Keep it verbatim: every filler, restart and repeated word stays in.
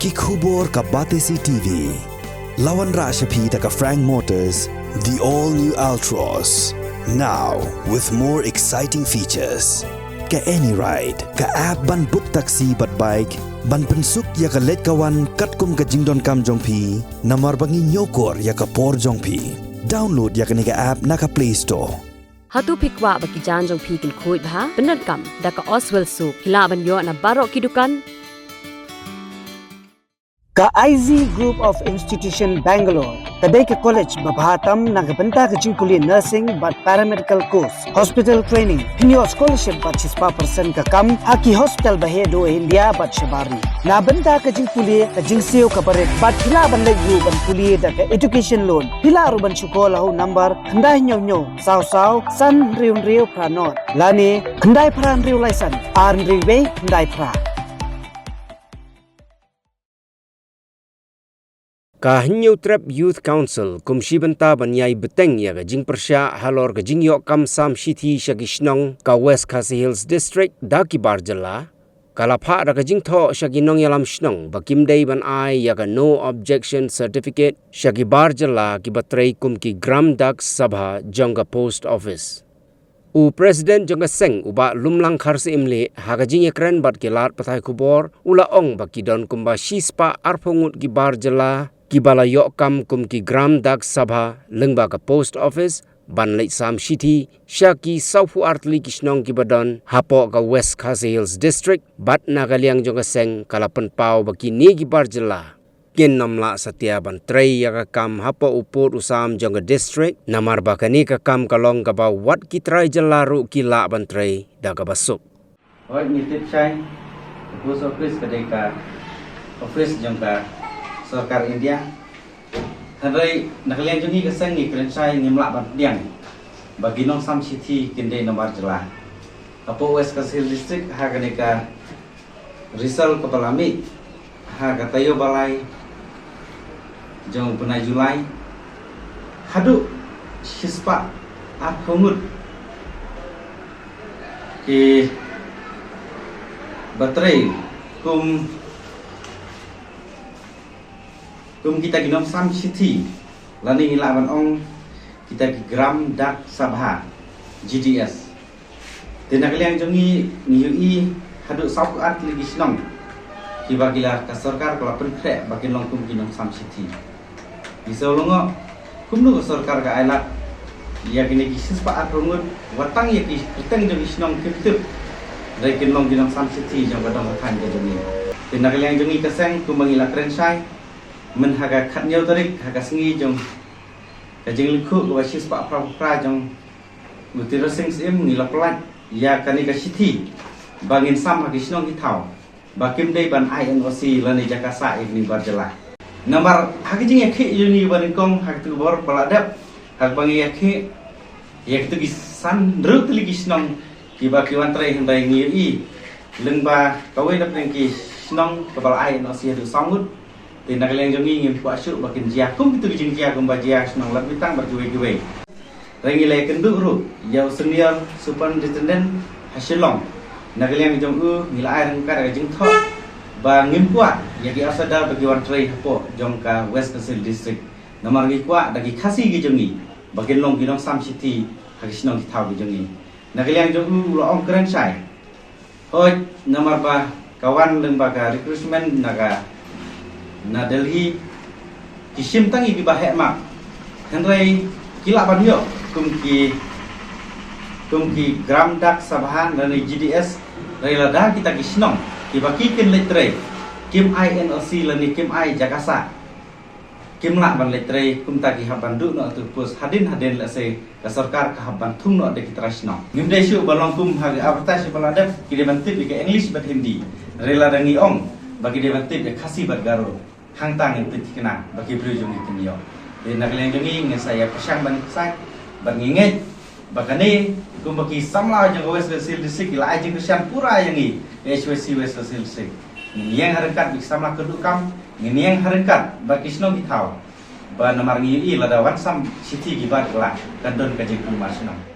Ki khubor ka Batesi T V. La wanrah sha phi da ka Frank Motors, the all new Altroz. Now with more exciting features. Ka AnyRide, ka app ban book taxi bad bike, ban pynsuk ïa ka leit ka wan katkum ka jingdonkam jong phi, namar ba ngi ñiewkor ïa ka por jong phi. Download ïa kane ka app na ka Play Store. Hato phi kwah ba ki jaiñ jong phi kin khuid bha? Pyndonkam da ka Oswell Soap, phi lah ban ïoh na baroh ki dukan. Ka I Z Group of Institution Bangalore ka dei ka college ba bha tam na ka bynta ka jingpule nursing bad paramedical course, hospital training, phin ïoh scholarship bad shispah percent ka kam ha ki hospital ba heh duh India bad shabar ri. Na bynta ka jingpule, ka jingsiew kaba rit bad phi lah ban leit ruh ban pule da ka education loan. Phi lah ruh ban shu call ha u number khyndai hynñiew hynñiew saw saw san hynriew hynriew phra nod lane khyndai phra hynriew lai san ar hynriew wei khyndai phra. Ka Hynñiewtrep Youth Council kum shi bynta ban ïai bteng ïa ka jingpyrshah halor ka jingïoh kam sam shithi sha ki shnong ka West Khasi Hills District da ki bar jylla, ka la phah da ka jingthoh sha ki nongïalam shnong ba kim dei ban ai ïa ka No Objection Certificate sha ki bar jylla kiba trei kum ki Gram Dak Sabha jong ka Post Office. U President jong ka seng, u Bah Lumlang Kharsyiemlieh, ha ka jingïakren bad ki lad pathai khubor, u la ong ba ki don kumba shispah arphew ngut ki bar jylla kiba la ïoh kam kum ki Gram Dak Sabha lyngba ka Post Office ban leit sam shithi sha ki sawphew ar tylli ki shnong kiba don hapoh ka West Khasi Hills District, bad na ka liang jong ka seng ka la pynpaw ba kine ki bar jylla kin ym lah satia ban trei ïa ka kam hapoh u pud u sam jong ka district, namar ba kane ka kam ka long kaba wat ki trai jylla ruh ki lah ban trei da kaba suk. Hooid, ngi tip shai, ka post office ka dei ka office jong ka sorkar India. Hynrei na ka liang jong ngi ka seng ngi kren shai, ngim lah ban pdiang ba ki nongsam shithi kin dei na bar jylla. Hapoh West Khasi Hills District ha kane ka result kaba la mih ha ka taïew ba lai jong u bnai July, haduh shispah arphew ngut kiba trei kum, kum kita ki nongsam shithi, lane ngi lah ban ong kita ki Gram Dak Sabha, G D S. Te na ka liang jong ngi, ngi ïohi haduh sawphew ar tylli ki shnong kiba ki la, ka sorkar ka la pynkhreh ba kin long kum ki nongsam shithi. Ngi sngewlyngngoh kumno ka sorkar ka ailad ïa kine ki shispah arphew ngut, wat tang ïa ki kyrteng jong ki shnong kim tip, hynrei kin long ki nongsam shithi jong ka dong ka thaiñ ka jong ngi. Te na ka liang jong ngi ka seng, kumba ngi la kren shai, mynha ka khathynñiew tarik ha ka sngi jong ka jinglyngkhuh kaba shispah phra phra jong u Tirot Sing Syiem, ngi la pyllait ïa kane ka shithi ba ngin sam ha ki shnong ki thaw ba kim dei ban ai N O C lane jaka sah ïa kine ki bar jylla. Namar ha ka jingïakhih jong ngi banyngkong ha katu ka por ba la dep, ha kaba ngi ïakhih ïa katu ki san hynriew tylli ki shnong kiba ki wan trei, hynrei ngi ïohi lyngba kawei na pdeng ki shnong kaba la ai N O C haduh saw ngut. Te na ka liang jong ngi ngim kwah shuh ba kin jia kum kitu ki jingjia kumba jia shnong Ladmitang bad kiwei kiwei. Hynrei ngi la ïakynduh ruh ïa u Senior Superintendent ha Shillong. Na ka liang jong u ngi la ai ryngkat ka jingthoh ba ngim kwah ïa ki outsider ba ki wan trei hapoh jong ka West Khasi Hills District. Namar ngi kwah da ki Khasi ki jong ngi ba kin long ki nongsam shithi ha ki shnong ki thaw ki jong ngi. Na ka liang jong u, u la ong kren shai. Hooid, namar ba ka wan lyngba ka recruitment na ka, na Delhi, ki shim tang ïa kiba heh map. Hynrei ki lah ban ïoh kum ki, kum ki Gram Dak Sabha lane G D S, hynrei lada kita ki shnong kiba ki kin leit trei kim ai N O C lane kim ai jaka sah, kim lah ban leit trei, kumta ki hap ban duh noh ïa utu u post hadien hadien, lehse ka sorkar ka hap ban thung noh da ki trai shnong. Ngim dei shuh ba long kum ha ka advertise ba la dep, ki dei ban tip ïa ka English bad Hindi. Hynrei lada ngi ong ba ki dei ban tip ïa Khasi bad Garo, hangta ngin tip thikna ba ki briew jong ngi kin ïoh. Te na ka liang jong ngi, ngin sa ïa pyrshang ban ïa pyrshang bad ngi ngeit ba kane, kumba ki samla jong ka West Khasi Hills District ki la ai jingkyrshan pura ïa ngi, H Y C West Khasi Hills District. Ngin ïeng ha ryngkat bad ki samla kyrduh kam, ngin ïeng ha ryngkat bad ki shnong ki thaw. Ba namar ngi ïohi lada wan sam shithi ki bar jylla, kan don ka jingkulmar shnong.